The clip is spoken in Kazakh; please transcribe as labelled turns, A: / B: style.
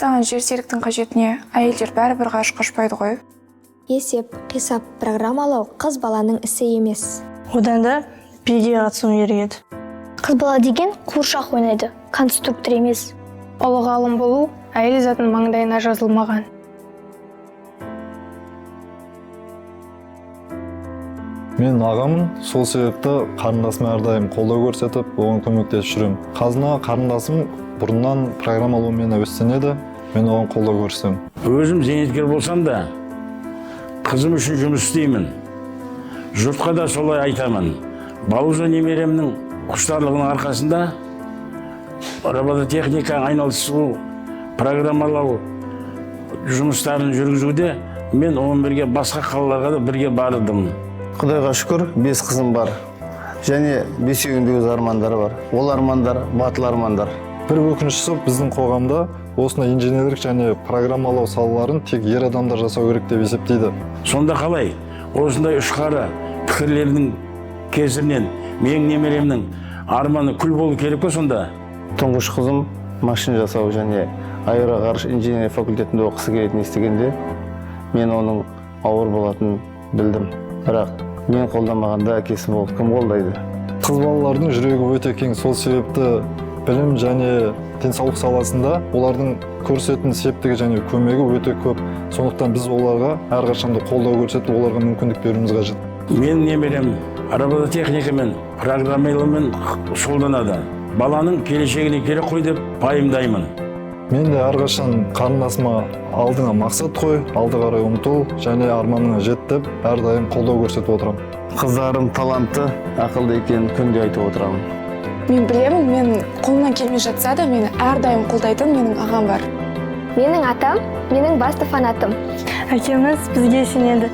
A: Саған жер серіктің қажетіне, әйелдер бәрібір ғарышқа ұшпайды ғой.
B: Есеп, қисап, программалау қыз баланың ісі емес.
C: Одан да биге қатысуым керек еді.
D: Қыз бала деген қуыршақ ойнайды, конструктор емес.
E: Ұлы ғалым болу әйел затының маңдайына жазылмаған.
F: Мен ағамын, сол себепті қарындасыма әрдайым қолдау көрсетіп, оған көмектесіп жүремін. Қазына қарындасым бұрыннан программалаумен әуестенеді, мен оған қолдау көрсетемін.
G: Өзім зейнеткер болсам да, қызым үшін жұмыс істеймін. Жұртқа да солай айтамын. Балуза немеремнің құштарлығының арқасында робототехника айналысу, программалау жұмыстарын жүргізуде мен онымен бірге басқа қалаларға да бірге бардым.
H: Құдайға шүкір, 5 қызым бар. Және 5-еуінде өз армандары бар. Ол армандар батыл армандар.
F: Бір өкініштісі, біздің қоғамда осындай инженерлік және программалау салаларын тек ер адамдар жасау керек деп есептейді.
G: Сонда қалай осындай ұшқары пікірлердің кесірінен менің немеремнің арманы күл болу керек пе сонда?
H: Тұңғыш қызым машина жасау және аэроғарыш инженерия факультетінде оқысы келетінін естігенде, мен оның ауыр болатынын білдім. Бірақ мен қолдамағанда әкесі болып кім қолдайды?
F: Қыз балалардың жүрегі өте кең, сол себепті білім және денсаулық саласында олардың көрсететін септігі және көмегі өте көп. Сондықтан біз оларға әрқашанда қолдау көрсетіп, оларға мүмкіндік беруіміз қажет.
G: Менің немерем робототехникамен, программалаумен шұғылданады. Баланың келешегіне керек қой деп пайымдаймын.
F: Мен де әрқашан қарындасыма алдыңа мақсат қой, алды қарай ұмтыл және арманыңа жет деп әрдайым қолдау көрсетіп отырамын.
H: Қыздарым талантты, ақылды екенін күнде айтып отырамын.
A: Мен білемін, мен қолымнан келмей жатса да, мені әрдайым қолдайтын менің ағам бар.
B: Менің атам, менің басты фанатым.
C: Әкеміз бізге сенеді.